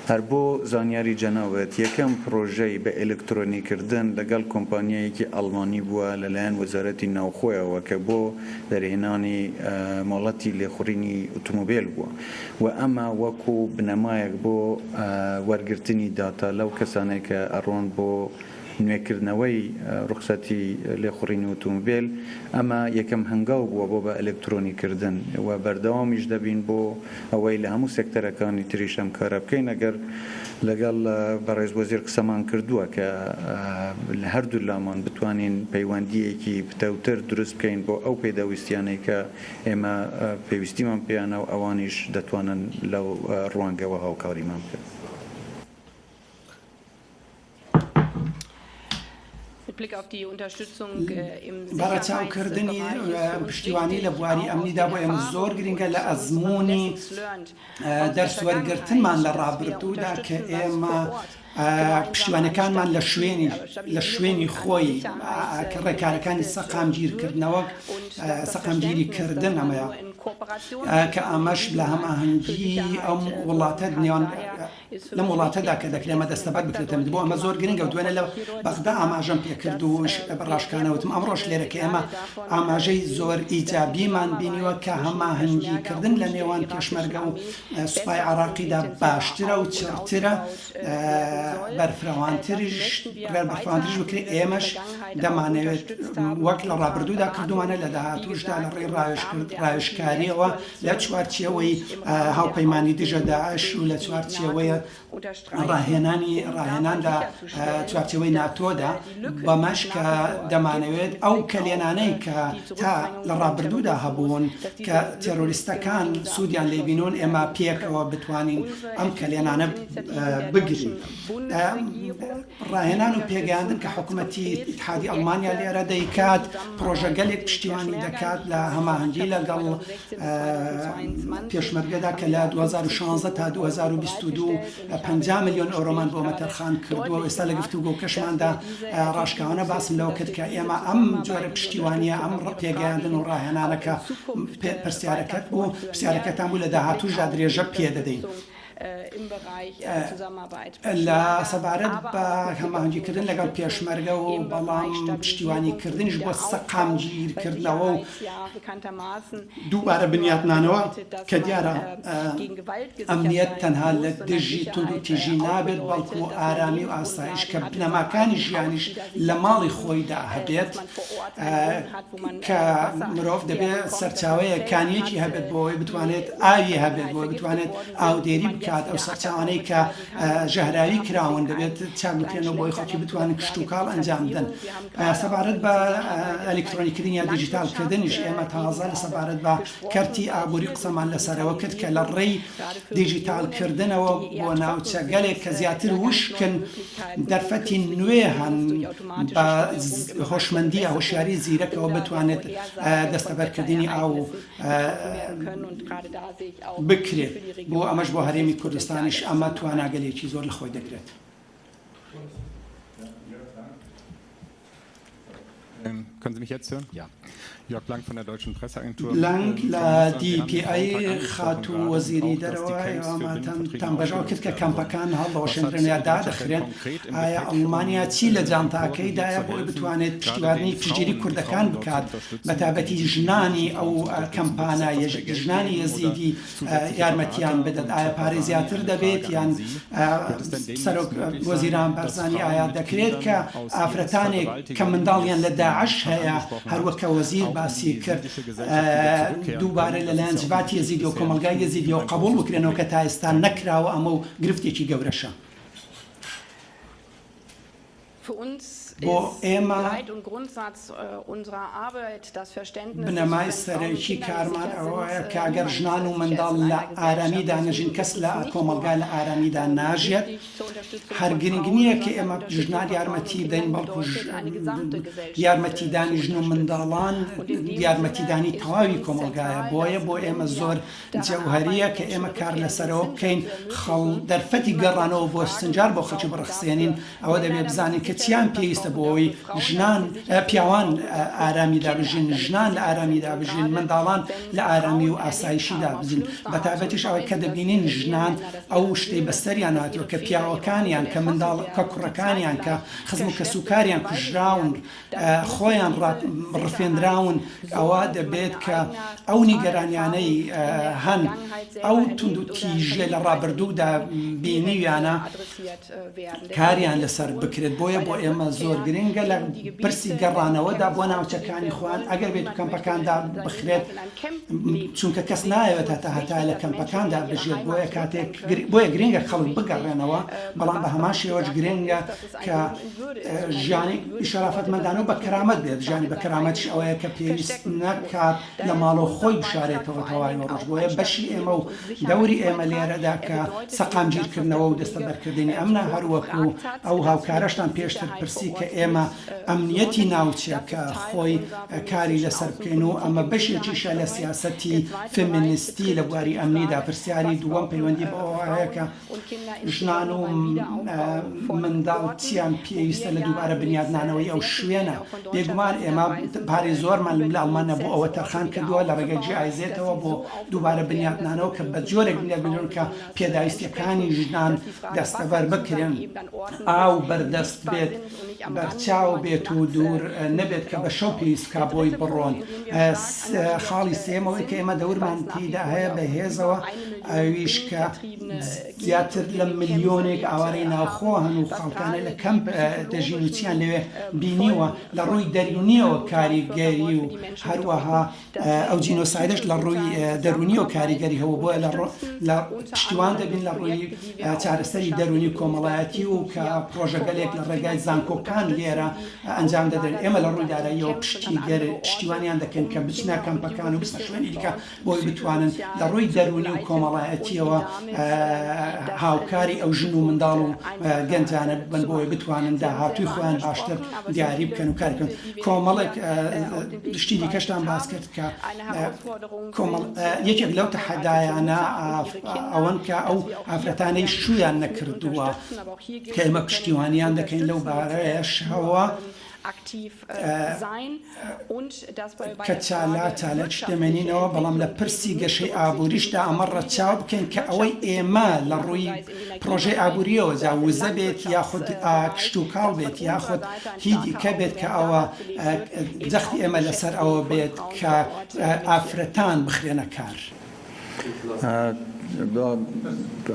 A: هەر بۆ زانیاری جەنابت یەکەم پرۆژەی بە ئەلکترۆنی کردن لەگەڵ کۆمپانیایەکی ئەڵمانی بووە لەلایەن وەزارەتی ناوخۆیەوە کە بۆ دەرهێنانی مۆڵەتی لێخوڕینی ئوتومبێل بووە و ئەمە وەکو بنەمایەک بۆ وەرگرتنی داتا لەو کەسانەی کە ئەڕۆن بۆ نوێکردنەوەی ڕوخسەتی لێخوڕینی ئوتومبێل، ئەمە یەکەم هەنگاو بووە بۆ بە ئەلکترۆنی کردن و بەردەوامیش دەبین بۆ ئەوەی لە هەموو سێکتەرەکانی تریش ئەم کارە بکەین ئەگەر لەگەڵ بەڕێز وەزیر قسەمان کردووە کە لە هەردوو لامان بتوانین پەیوەندییەکی پتەوتر دروست بکەین بۆ ئەو پێداویستیانەی کە ئێمە پێویستیمان پێیانە و ئەوانیش دەتوانن لەو ڕوانگەوە هاوکاریمان بکەن.
B: بە ڕەچاوکردنی پشتیوانی لە بواری ئەمنیدا بۆ ئێمە زۆر گرنگە لە ئەزموونی دەرس وەرگرتنمان لە ڕابردوودا کە ئێمە پشتیوانەکانمان لە شوێنی لە شوێنی خۆی کە ڕێکارەکانی سەقامگیرکردنەوە سەقامگیری کردن ئەمەیە کە ئەمەش لە هەماهەنگی ئەم وڵاتە نێوان لەم وڵاتەدا کە دەکرێت ئەمە دەستەبەر بکرێت بۆ ئەمە زۆر گرنگە و دوێنێ لە بەغدا ئاماژەم پێکرد و ڕاشکانە وتم ئەمڕۆش لێرە کە ئێمە ئاماژەی زۆر ئیجابیمان بینیوە کە هەماهەنگی کردن لە نێوان پێشمەرگە و سوپای عراقیدا باشترە و چڕترە بەرفراوانتریش بەرفراوانتریش بکرێت ئێمەش دەمانەوێت وەک لە ڕابردوودا کردومانە لە داهاتووشدا لە ڕێی ڕاوێژکاریەوە لە چوارچێوەی هاوپەیمانی دژە داعش و لە چوارچێوەیە. ڕاهێنانی ڕاهێنان لە چوارچێوەی ناتۆدا، بەمەش کە دەمانەوێت ئەو کەلێنانەی کە تا لە ڕابردوودا هەبوون کە تێرۆریستەکان سوودیان لێ بینوون ئێمە پێکەوە بتوانین ئەم کەلێنانە بگرین. ڕاهێنان و پێگەیاندن کە حکومەتی ئیتحادی ئەڵمانیا لێرە دەیکات، پڕۆژەگەلێک پشتیوانی دەکات لە هەماهەنگی لەگەڵ پێشمەرگەدا کە لە 2016 تا 2022 50 ملیۆن ئۆرۆمان بۆ ئەمە تەرخان کردووە و ئێستا لە گفتوگۆکەشماندا ڕاشکاوانە باسم لەوە کرد کە ئێمە ئەم جۆرە پشتیوانیە ئەم پێگەیاندن و ڕاهێنانە کە پرسیارەکەت بوو پرسیارەکەتان بوو لە داهاتووشدا درێژە پێدەدەین. لە سەبارەت بە هەماهەنگیکردن لەگەڵ پێشمەرگە و بەڵام پشتیوانیکردنیش بۆ سەقامگیرکردنەوە و دووبارە بنیاتنانەوە کە دیارە ئەمنیەت تەنها لە دژی توندوتیژی نابێت بەڵکو ئارامی و ئاسایش کە بنەماکانی ژیانیش لە ماڵی خۆیدا هەبێت کە مرۆڤ دەبێت سەرچاوەیەک کانیەکی هەبێت بۆ ئەوەی بتوانێت ئاوی هەبێت بۆ ئەوەی بتوانێت ئاودێری بکات ئەو سەرچاوانەی کە ژەهراوی کراون دەبێت چاک بکرێنەوە بۆ ئەوەی خەڵکی بتوانن کشتوکاڵ ئەنجام بدەن سەبارەت بە ئەلیکترۆنیکردن یا دیجیتالکردنیش ئێمە تازە لە سەبارەت بە کەرتی ئابووری قسەمان لەسەرەوە کرد کە لە ڕێی دیجیتالکردنەوە بۆ ناوچەگەلێک کە زیاتر وشکن دەرفەتی نوێ هەن بە هۆشمەندی یا هۆشیاری زیرەکەوە بتوانێت دەستەبەرکردنی ئاو بکرێت بۆ ئەمەش بۆ هەرێمی کوردستانیش ئەمە تواناگەلێکی زۆر لە خۆی دەگرێت. بلانک لە دی پی ئەی خاتوو وەزیری دەرەوە ئێوەماتان بەژاو کرد کە کەمپەکان هەڵدەوەشێندرێن یا دادەخرێن ئایا ئەڵمانیا چی لە جانتاکەیدایە بۆ ئەوەی بتوانێت پشتیوانی پشتگیری کوردەکان بکات بەتایبەتی ژنانی ئەو کەمپانە ژنانی یەزیدی یارمەتیان بدات ئایا پارەی زیاتر دەبێت یان سەرۆک وەزیران بارزانی ئایا دەکرێت کە ئافرەتانێک کە منداڵیان لە داعش هەیە هەروەک کە وەزیر باسی کرد دووبارە لەلایەن جڤاتی یەزیدی و کۆمەڵگای یەزیدیەوە قبوڵ بکرێنەوە کە تا ئێستا نەکراوە ئەمە و گرفتێکی گەورەشە. بۆ ئێمە بنەمای سەرەکی کارمان ئەوەیە کە گەر ژنان و منداڵ لە ئارامیدا نەژین کەس لە کۆمەڵگا لە ئارامیدا ناژیێت. هەر گرنگ نییە کە ئێمە ژنان یارمەتی بدەین بەڵکو یارمەتیدانی ژن و منداڵان یارمەتیدانی تەواوی کۆمەڵگایە بۆیە بۆ ئێمە زۆر جەوهەرییە کە ئێمە کار لەسەرەوە بکەین خەڵ دەرفەتی گەڕانەوە بۆ سنجار بۆ خەڵکی بڕەخسێنین ئەوە دەبێت بزانین کە چیان پێویستە بۆ ئەوەی ژنان پیاوان ئارامیدا بژین ژنان لە ئارامیدا بژین منداڵان لە ئارامی و ئاسایشیدا بژین بەتایبەتیش ئەوەی کە دەبینین ژنان ئەو شتەی بەسەریان هاتووە کە پیاوەکانیان کە منداڵ کە کوڕەکانیان کە خزم و کەسوکاریان کوژراون خۆیان ڕفێندراون ئەوە دەبێت کە ئەو نیگەرانیانەی هەن ئەو توندوتیژیە لە ڕابردوودا بینیویانە کاریان لەسەر بکرێت بۆیە بۆ ئێمە زۆر گرنگە لە پرسی گەڕانەوەدا بۆ ناوچەکانی خۆیان ئەگەر بێت و کەمپەکاندا بخرێت چونکە کەس نایەوێت هەتا هەتا لە کەمپەکاندا بژێت بۆیە کاتێک بۆیە گرنگە خەڵک بگەڕێنەوە بەڵام بە هەمان شێوەش گرنگە کە ژیانی شەرافەتمەندانە و بە کەرامەت بێت، ژیانی بە کەرامەتیش ئەوەیە کە پێویست نەکات لە ماڵەوە خۆی بشارێتەوە تەواوی ڕۆژ، بۆیە بەشی ئێمە و دەوری ئێمە لێرەدا کە سەقامگیرکردنەوە و دەستەبەرکردنی ئەمنە، هەروەکو ئەو هاوکارەشتان پێشتر پرسی کە ئێمە ئەمنیەتی ناوچەکە خۆی کاری لەسەر بکەین و ئەمە بەشێکیشە لە سیاسەتی فێمینیستی لە بواری ئەمنیدا، پرسیاری دووەم پەیوەندی بەوەوە هەیە کە ژنان و منداڵ چیان پێویستە لە دووبارە بنیادنانەوەی ئەو شوێنە؟ بێگومان ئێمە پارەی زۆرمان لە ئەڵمانیا بۆ ئەوە تەرخان کردووە لە ڕێگەی جی ئای زێتەوە بۆ دووبارە بنیادنانەوە کە بە جۆرێک بنیاد بنرێن کە پێداویستییەکانی ژنان دەستەبەر بکرێن، ئاو بەردەست بێت، بەرچاو بێت و دوور نەبێت کە بە شەو پێویست بکا بۆی بڕۆن. خاڵی سێیەم ئەوەی کە ئێمە دەورمان تێیدا هەیە بە هێزەوە ئەویش کە زیاتر لە ملیۆنێک ئاوارەی ناوخۆ هەن و خەڵکانە لە کەمپ دەژین و چیان لەوێ بینیوە لە ڕووی دەروونیەوە کاریگەری و هەروەها ئەو جینۆسایدەش لە ڕووی دەروونیەوە کاریگەری هەبوو بۆیە لە لە پشتیوان دەبین لە ڕووی چارەسەری دەروونی و کۆمەڵایەتی و کە پڕۆژەگەلێک لە ڕێگای زانکۆکان لێرە ئەنجام دەدرێن ئێمە لە ڕووی داراییەوە پشتیگەر پشتیوانیان دەکەین کە بچنە کەمپەکان و بچنە شوێنی دیکە بۆی بتوانن لە ڕووی دەروونی و کۆمەڵایەتیەوە هاوکاری ئەو ژن و منداڵ و گەنجانە بن بۆی بتوانن داهاتووی خۆیان باشتر دیاری بکەن و کار بکەن کۆمەڵێک شتی دیکەشتان باس کرد کە کۆمەڵ یەکێک لەو تەحەدایانە ئەوەن کە ئەو ئافرەتانەی شوویان نەکردووە کە ئێمە پشتیوانیان دەکەین لەو بارەیەشەوە کە چالا چالاکیش دەمێنینەوە، بەڵام لە پرسی گەشەی ئابووریشدا ئەمە ڕەچاو بکەین کە ئەوەی ئێمە لە ڕووی پڕۆژەی ئابوورییەوە جا وزە بێت یاخود کشتوکاڵ بێت یاخود هی دیکە بێت کە ئەوە جەختی ئێمە لەسەر ئەوە بێت کە ئافرەتان بخرێنە کار.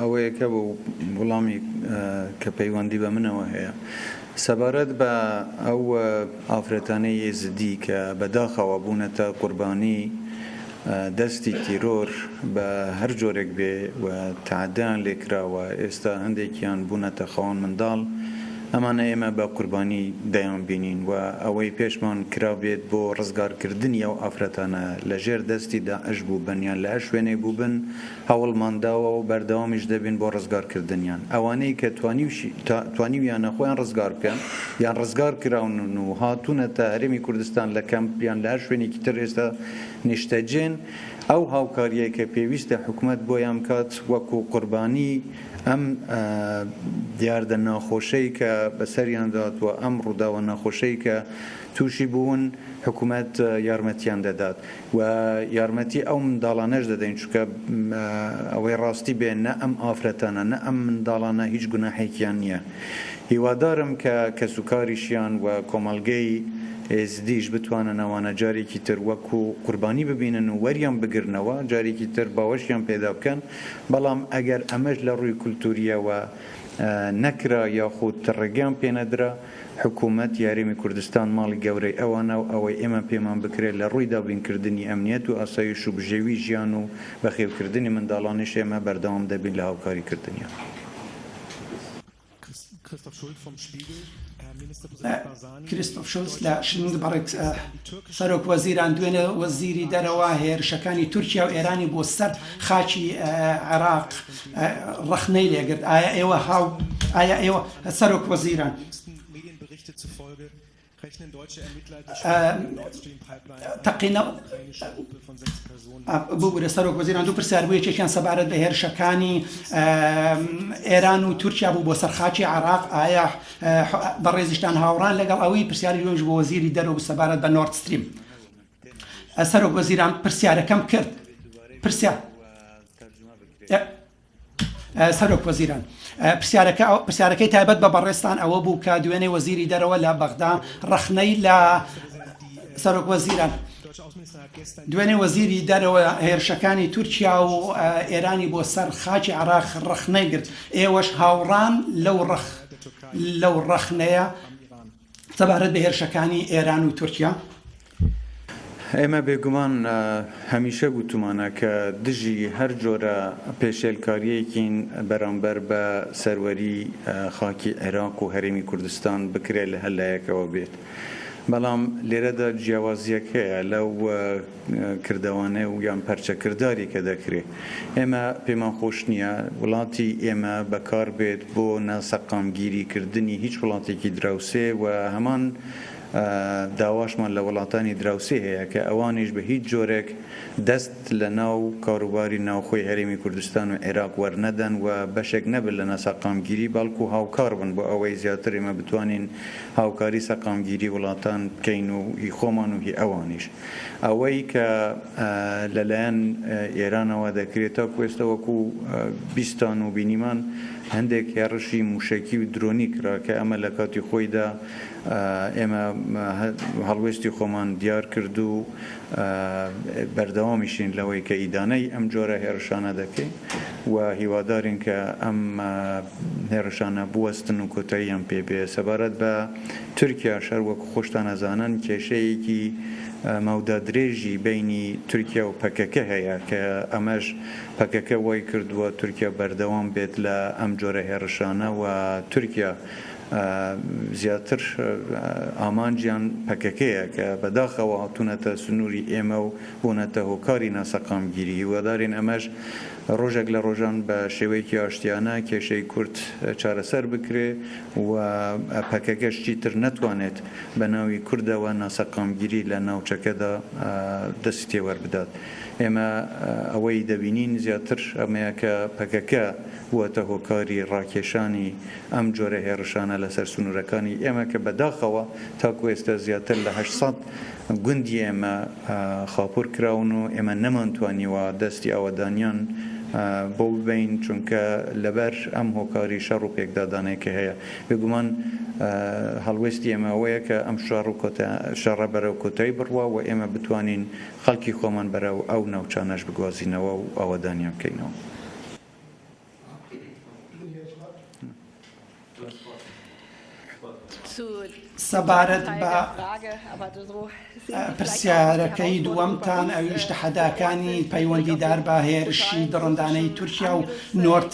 A: ئەوەیە کە وڵامی کە پەیوەندی بە منەوە هەیە سەبارەت بە ئەو ئافرەتانەی ئێزدی کە بەداخەوە بوونەتە قوربانی دەستی تیرۆر بە هەر جۆرێک بێ و تەعەدایان لێ کراوە ئێستا هەندێکیان بوونەتە خاوەن منداڵ ئەمانە ئێمە بە قوربانی دەیان بینین و ئەوەی پێشمان کرابێت بۆ ڕزگارکردنی ئەو ئافرەتانە لە ژێر دەستی داعش بووبن یان لە هەر شوێنێک بووبن هەوڵمان داوە و بەردەوامیش دەبین بۆ ڕزگارکردنیان. ئەوانەی کە توانیویانە خۆیان ڕزگار بکەن یان ڕزگار کراون و هاتوونەتە هەرێمی کوردستان لە کەمپ یان لە هەر شوێنێکی تر ئێستا نیشتەجێن، ئەو هاوکارییەی کە پێویستە حکومەت بۆیان بکات وەکو قوربانی ئەم دیاردە ناخۆشەی کە بەسەریاندا هاتووە، ئەم ڕووداوە ناخۆشەی کە تووشی بوون، حکومەت یارمەتیان دەدات. و یارمەتی ئەو منداڵانەش دەدەین چونکە ئەوەی ڕاستی بێ نە ئەم ئافرەتانە نە ئەم منداڵانە هیچ گوناحێکیان نییە هیوادارم کە کەسوکاریشیان و کۆمەڵگەی ئێزدیش بتوانن ئەوانە جارێکی تر وەکو قوربانی ببینن و وەریان بگرنەوە جارێکی تر باوەشیان پێدا بکەن بەڵام ئەگەر ئەمەش لە ڕووی کولتوریەوە نەکرا یاخود ڕێگەیان پێنەدرا حکوومەتی هەرێمی کوردستان ماڵی گەورەی ئەوانە و ئەوەی ئێمە پێمان بکرێت لە ڕووی دابینکردنی ئەمنیەت و ئاسایش و بژێوی ژیان و بەخێوکردنی منداڵانیش ئێمە بەردەوام دەبین لە هاوکاری کردنیان.
B: کریستۆف شولز لە شنگبەڕگ سەرۆک وەزیران دوێنێ وەزیری دەرەوە هێرشەکانی تورکیا و ئێرانی بۆ سەر خاکی عێراق ڕەخنەی لێگرت ئایا ئێوە هاو ئایا ئێوە سەرۆک وەزیران تەقینەوە ببورە سەرۆک وەزیران دوو پرسیار بوو یەکێکیان سەبارەت بە هێرشەکانی ئێران و تورکیا بوو بۆ سەر خاکی عێراق ئایا بەڕێزیشتان هاوڕان لەگەڵ ئەوەی پرسیاری دووەمیش بۆ وەزیری دەرەوە بوو سەبارەت بە نۆرد ستریم سەرۆک وەزیران پرسیارەکەم کرد پرسیار سەرۆک وەزیران پرسیارەکە پرسیارەکەی تایبەت بە بەڕێزتان ئەوە بوو کە دوێنێ وەزیری دەرەوە لە بەغدا ڕەخنەی لە سەرۆک وەزیران دوێنێ وەزیری دەرەوە هێرشەکانی تورکیا و ئێرانی بۆ سەر خاکی عراق ڕەخنەی گرت ئێوەش هاوڕان لەو ڕەخ لەو ڕەخنەیە سەبارەت بە هێرشەکانی ئێران و تورکیا؟
A: ئێمە بێگومان هەمیشە گوتومانە کە دژی هەر جۆرە پێشێلکارییەکین بەرامبەر بە سەروەری خاکی عێراق و هەرێمی کوردستان بکرێت لە هەر لایەکەوە بێت. بەڵام لێرەدا جیاوازییەک هەیە لەو کردەوانە و یان پەرچەکرداری کە دەکرێ. ئێمە پێمان خۆش نییە وڵاتی ئێمە بەکار بێت بۆ ناسەقامگیری کردنی هیچ وڵاتێکی دراوسێ و هەمان. داواشمان لە وڵاتانی دراوسێ هەیە کە ئەوانیش بە هیچ جۆرێک دەست لە ناو کاروباری ناوخۆی هەرێمی کوردستان و عێراق وەرنەدەن و بەشێک نەبن لە ناسەقامگیری بەڵکو هاوکار بن بۆ ئەوەی زیاتر ئێمە بتوانین هاوکاری سەقامگیری وڵاتان بکەین و هی خۆمان و هی ئەوانیش. ئەوەی کە لەلایەن ئێرانەوە دەکرێت تاکو ئێستا وەکو بیستان و بینیمان هەندێک هێڕشی موشەکی و درۆنی کرا کە ئەمە لە کاتی خۆیدا ئێمە هەڵوێستی خۆمان دیار کرد و بەردەوامیشین لەوەی کە ئیدانەی ئەم جۆرە هێرشانە دەکەین و هیوادارین کە ئەم هێرشانە بوەستن و کۆتاییان پێ بێ. سەبارەت بە تورکیاش هەر وەکو خۆشتان ئەزانن کێشەیەکی مەودا درێژی بەینی تورکیا و پەکەکە هەیە کە ئەمەش پەکەکە وای کردووە تورکیا بەردەوام بێت لە ئەم جۆرە هێڕشانە و تورکیا زیاتر ئامانجیان پەکەکەیە کە بەداخەوە هاتوونەتە سنووری ئێمە و بوونەتە هۆکاری ناسەقامگیری. هیوادارین ئەمەش ڕۆژێک لە ڕۆژان بە شێوەیەکی ئاشتیانە کێشەی کورد چارەسەر بکرێ و پەکەکەش چیتر نەتوانێت بە ناوی کوردەوە ناسەقامگیری لە ناوچەکەدا دەستی تێوەربدات. ئێمە ئەوەی دەبینین زیاتر ئەمەیە کە پەکەکە بووەتە هۆکاری ڕاکێشانی ئەم جۆرە هێڕشانە لەسەر سنوورەکانی ئێمە کە بەداخەوە تاکو ئێستا زیاتر لە 800 گوندی ئێمە خاپوور کراون و ئێمە نەمانتوانیوە دەستی ئاوەدانیان بۆ ببەین چونکە لەبەر ئەم هۆکاری شەڕ و پێکدادانەی کە هەیە بێگومان هەڵوێستی ئێمە ئەوەیە کە ئەم شەڕ و شەڕە بەرەو کۆتایی بڕوا و ئێمە بتوانین خەڵکی خۆمان بەرەو ئەو ناوچانەش بگوازینەوە و ئاوەدانیان بکەینەوە.
B: سەبارەت بە پرسیارەکەی دووەمتان ئەویش تەحەداکانی پەیوەندیدار بە هێرشی دڕندانەی تورکیا و نۆرد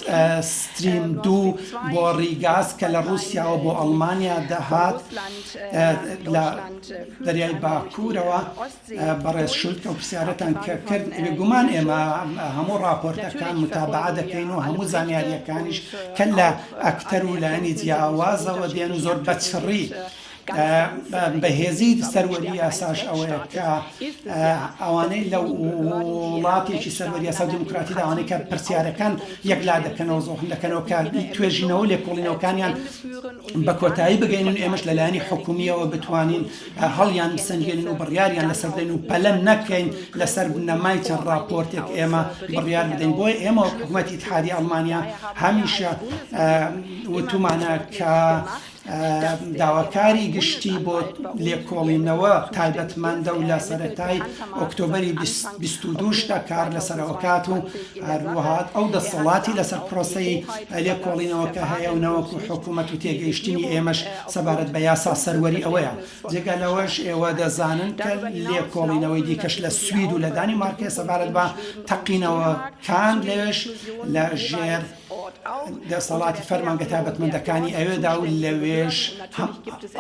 B: ستریم دوو بۆڕی گاز کە لە ڕووسیاوە بۆ ئەڵمانیا دەهات لە دەریای باکوورەوە بەڕێز شولت ئەو پرسیارەتان کە کرد، بێگومان ئێمە هەموو ڕاپۆرتەکان متابەعە دەکەین و هەموو زانیارییەکانیش کە لە ئەکتەر و لایەنی جیاوازەوە دێن و زۆر بە چڕی بەهێزی سەروەری یاساش ئەوەیە کە ئەوانەی لە وڵاتێکی سەروەری یاسا و دیموکراتیدا ئەوانەی کە پرسیارەکان یەکلا دەکەنەوە زۆحن دەکەنەوە کە توێژینەوە لێکۆڵینەوەکانیان بە کۆتایی بگەینن ئێمەش لەلایەنی حکومییەوە بتوانین هەڵیان بسەنگێنین و بڕیاریان لەسەر بدەین و پەلە نەکەین لەسەر بنەمای چەند ڕاپۆرتێک ئێمە بڕیار بدەین بۆیە ئێمە وەک حکومەتی ئیتحادی ئەڵمانیا هەمیشە وتومانە کە داواکاری گشتی بۆ لێکۆڵینەوە تایبەتمەندە و لە سەرەتای ئۆکتۆبەری 22 شتا کار لەسەر ئەوکات و هەروەها ئەو دەسەڵاتی لەسەر پرۆسەی لێکۆڵینەوەکە هەیە و نەوەکو حکوومەت و تێگەیشتنی ئێمەش سەبارەت بە یاسا سەروەری ئەوەیە. جگە لەوەش ئێوە دەزانن کە لێکۆڵینەوەی دیکەش لە سوید و لە دانیمارک هەیە سەبارەت بە تەقینەوەکان لەوێش لە ژێر دەسەڵاتی فەرمانگە تایبەتمەندەکانی ئەوێدا و لەوێش هەم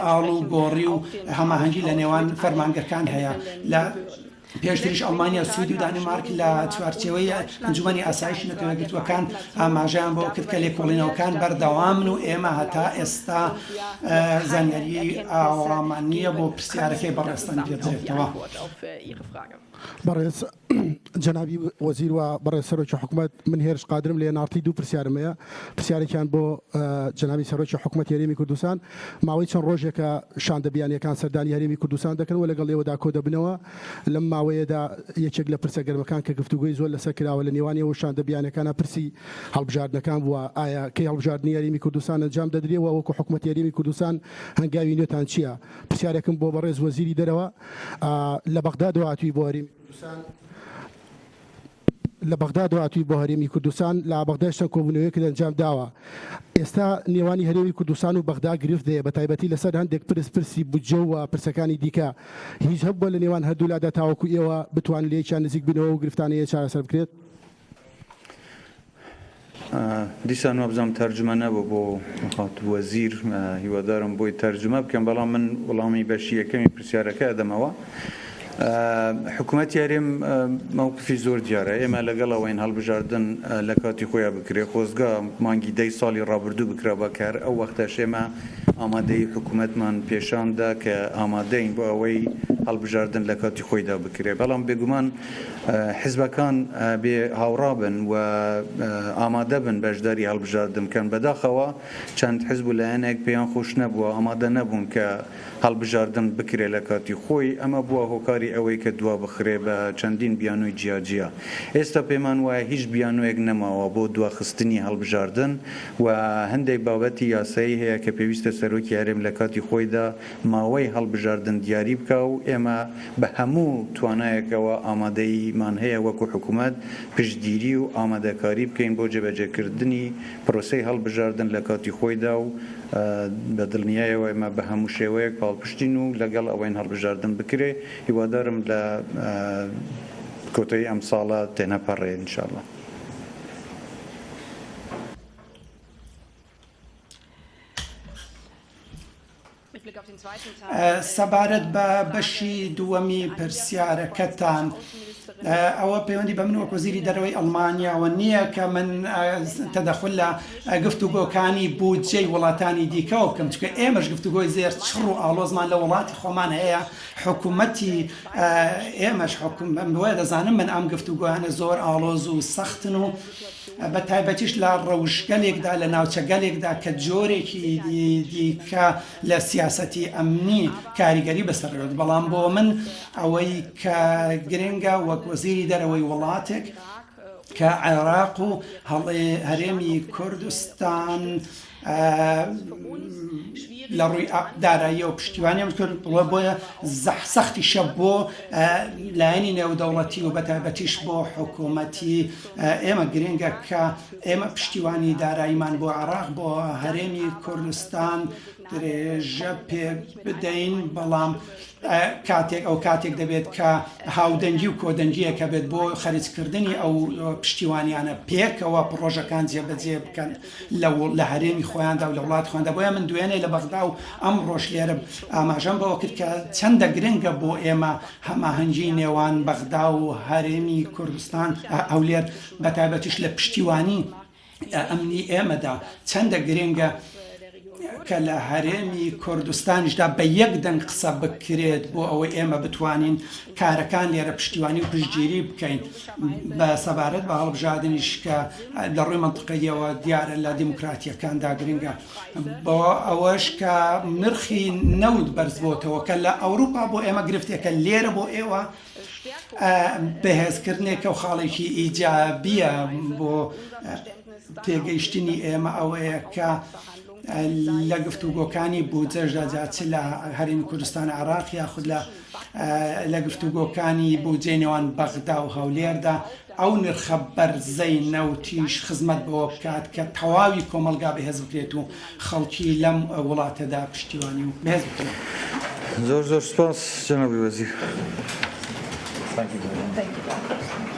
B: ئاڵوگۆڕی و هەماهەنگی لە نێوان فەرمانگەکان هەیە لە پێشتریش ئەڵمانیا، سوید و دانیمارک لە چوارچێوەی ئەنجومەنی ئاسایشی نەتەوە یەکگرتووەکان ئاماژەیان بەوە کرد کە لێکۆڵینەوەکان بەردەوامن و ئێمە هەتا ئێستا زانیاریی ئاوامان نییە بۆ پرسیارەکەی بەڕێزتان پێبدرێتەوە.
E: بەڕێز جەنابی وەزیر و بەڕێز سەرۆکی حکومەت، من هێرش قادرم لە ئێن ئاڕ تی دوو پرسیارم هەیە، پرسیارێکیان بۆ جەنابی سەرۆکی حکومەتی هەرێمی کوردستان، ماوەی چەند ڕۆژێکە شاندە بیانییەکان سەردانی هەرێمی کوردستان دەکەن و لەگەڵ ئێوەدا کۆدەبنەوە، لەم ماوەیەدا یەکێک لە پرسە گەرمەکان کە گفتوگۆی زۆر لەسەر کراوە لە نێوان ئێوە و شاندە بیانییەکانا پرسی هەڵبژاردنەکان بووە، ئایا کەی هەڵبژاردنی هەرێمی کوردستان ئەنجام دەدرێ و وەکو حکومەتی هەرێمی کوردستان هەنگاوی نوێتان چییە؟ پرسیارێکم بۆ بەڕێز وەزیری دەرەوە لە بەغدادەوە هاتووی بۆ هەرێمی کوردستان، لە بەغدادەوە هاتووی بۆ هەرێمی کوردستان، لە بەغدایش چەند کۆبوونەوەیەکت ئەنجام داوە، ئێستا نێوانی هەرێمی کوردستان و بەغدا گرفت هەیە بەتایبەتی لەسەر هەندێک پرس، پرسی بودجە و پرسەکانی دیکە، هیچ هەبووە لە نێوان هەردوولادا تاوەکو ئێوە بتوانن لەیەکیان نزیک بنەوە و گرفتانەیە چارەسەر بکرێت؟
A: دیسان وابزانم تەرجومە نەبوو بۆ خاتوو وەزیر، هیوادارم بۆی تەرجومە بکەم، بەڵام من وەڵامی بەشی یەکەمی پرسیارەکە ئەدەمەوە. حکومەتی هەرێم مەوقفی زۆر دیارە، ئێمە لەگەڵ ئەوەین هەڵبژاردن لە کاتی خۆیا بکرێ، خۆزگا مانگی دەی ساڵی ڕابردوو بکرابا کە هەر ئەو وەختەش ئێمە ئامادەیی حکومەتمان پێشان دا کە ئامادەین بۆ ئەوەی هەڵبژاردن لە کاتی خۆیدا بکرێ، بەڵام بێگومان حزبەکان بێ هاوڕا بن و ئامادە بن بەشداری هەڵبژاردن بکەن، بەداخەوە چەند حزب و لایەنێک پێیان خۆش نەبووە ئامادە نەبوون کە هەڵبژاردن بکرێ لە کاتی خۆی، ئەمە بووە هۆکاری ئەوەی کە دوابخرێ بە چەندین بیانووی جیاجیا. ئێستا پێمان وایە هیچ بیانوویەک نەماوە بۆ دواخستنی هەڵبژاردن و هەندێک بابەتی یاسایی هەیە کە پێویستە سەرۆکی هەرێم لە کاتی خۆیدا ماوەی هەڵبژاردن دیاری بکا و ئێمە بە هەموو توانایەکەوە ئامادەییمان هەیە وەکو حکومەت پشتگیری و ئامادەکاری بکەین بۆ جێبەجێکردنی پرۆسەی هەڵبژاردن لە کاتی خۆیدا و بە دڵنیایەوە ئێمە بە هەموو شێوەیەک پاڵپشتین و لەگەڵ ئەوەین هەڵبژاردن بکرێ، هیوادارم لە کۆتایی ئەمساڵە تێنەپەڕێ ان شاء اللە.
B: سەبارەت بە بەشی دووەمی پرسیارەکەتان، ئەوە پەیوەندی بە من وەک وەزیری دەرەوەی ئەڵمانیاوە نییە کە من تەدەخول لە گفتوگۆکانی بودجەی وڵاتانی دیکەوە بکەم، چونکە ئێمەش گفتوگۆی زێر چڕ و ئاڵۆزمان لە وڵاتی خۆمان هەیە، حکومەتی ئێمەش بۆیە دەزانم من ئەم گفتوگۆیانە زۆر ئاڵۆز و سەختن و بە تایبەتیش لە ڕەوشگەلێکدا، لە ناوچەگەلێکدا کە جۆرێکی دیکە لە سیاسەتی ئەمنی کاریگەری بەسەر دەبێت. بەڵام بۆ من ئەوەی کە گرنگە وەک وەزیری دەرەوەی وڵاتێک کە عێراق و هەرێمی کوردستان لە ڕووی داراییەوە پشتیوانیان کرد، بۆیە سەختیشە بۆ لایەنی نێودەوڵەتی و بەتایبەتیش بۆ حکوومەتی ئێمە گرنگە کە ئێمە پشتیوانی داراییمان بۆ عێراق بۆ هەرێمی کوردستان درێژە پێ بدەین، بەڵام کاتێک ئەو کاتێک دەبێت کە هاودەنگی و کۆدەنگییەک هەبێت بۆ خەرجکردنی ئەو پشتیوانیانە پێکەوە پڕۆژەکان جێبەجێ بکەن لە هەرێمی خۆیاندا و لە وڵاتی خۆیاندا. بۆیە من دوێنێ لە بەغدا و ئەمڕۆش لێرە ئاماژەم بەوە کرد کە چەندە گرنگە بۆ ئێمە هەماهەنگی نێوان بەغدا و هەرێمی کوردستان، هەولێر، بەتایبەتیش لە پشتیوانی ئەمنی ئێمەدا چەندە گرنگە کە لە هەرێمی کوردستانیشدا بە یەک دەنگ قسە بکرێت بۆ ئەوەی ئێمە بتوانین کارەکان لێرە پشتیوانی و پشتگیری بکەین. بە سەبارەت بە هەڵبژاردنیش کە لە ڕووی مەنتقەییەوە دیارە لە دیموکراتییەکاندا گرنگە بۆ ئەوەش کە نرخی نەوت بەرزبۆتەوە کە لە ئەوروپا بۆ ئێمە گرفتێکە لێرە بۆ ئێوە بەهێزکردنێکە و خاڵێکی ئیجابییە بۆ تێگەیشتنی ئێمە ئەوەیە کە لە گفتوگۆکانی بودجەشدا جا چ لە هەرێمی کوردستان عێراق یاخود لە لە گفتوگۆکانی بودجەی نێوان بەغدا و هەولێردا ئەو نرخە بەرزەی نەوتیش خزمەت بەوە بکات کە تەواوی کۆمەڵگا بەهێز بکرێت و خەڵکی لەم وڵاتەدا پشتیوانی و بەهێز بکرێت.
A: زۆر زۆر سوپاس جەنابی وەزیر.
C: Thank you.